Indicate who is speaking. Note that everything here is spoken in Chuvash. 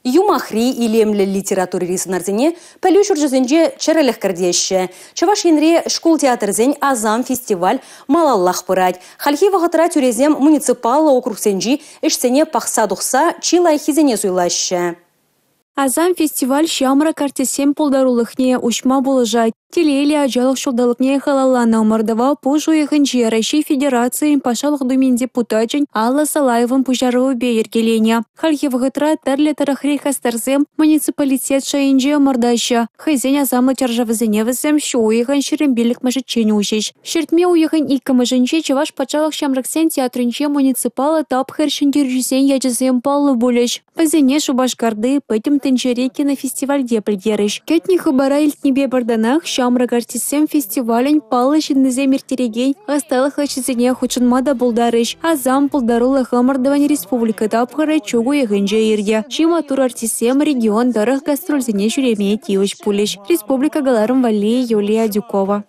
Speaker 1: Юмахри илемлӗ литературӑри сӑнарсене пӗлӳ ҫурчӗсенче чӗрӗлӗх кӗртеҫҫӗ. Чӑваш Енре шкул театрӗсен «Асам» фестиваль малаллах пырать. Хальхи вӑхӑтра тӳресем муниципаллӑ округсенчи ӗҫсене пӑхса тухса чи лайӑххисене суйлаҫҫӗ.
Speaker 2: «Асам» фестиваль ҫамрӑк артистсен пултарулӑхне уҫма пулӑшать. Телейлӗ ачалӑх ҫулталӑкне халалланӑ ӑмӑртӑва пуш уйӑхӗнче Раҫҫей Федерацийӗн Патшалӑх Думин депутачӗн Алла Салаеван пуҫарӑвӗпе йӗркеленӗ. Хальхи вӑхӑтра тӗрлӗ тӑрӑхри хастарсем муниципалитет шайӗнче ӑмӑртаҫҫӗ. Хӑйсен асамлӑ чаршавӗсене вӗсем ҫу уйӑхӗн 25-мӗшӗччен уҫӗҫ. Ҫӗртме уйӑхӗн 2-мӗшӗнче Чӑваш патшалӑх ҫамрӑксен театрӗнче муниципаллӑ тапхӑр ҫӗнтерӳҫисен ячӗсем паллӑ пулӗҫ. Вӗсене Шупашкарти Пӗтӗм тӗнчери кинофестивальте пӗлтерӗҫ. Кӗтнӗ хыпара илтнипе пӗр танах ҫамрӑк артистсем фестивалӗн паллӑ ҫыннисем ирттерекен ӑсталӑх лаҫҫисене хутшӑнма та пултарӗҫ. «Асам» пултарулӑх ӑмӑртӑвӗн республика тапхӑрӗ чӳк уйӑхӗнче иртӗ. Чи маттур артистсем регион тӑрӑх гастрольсене ҫӳреме тивӗҫ пулӗҫ. Республика кӑларӑм валли Юлия Адюкова.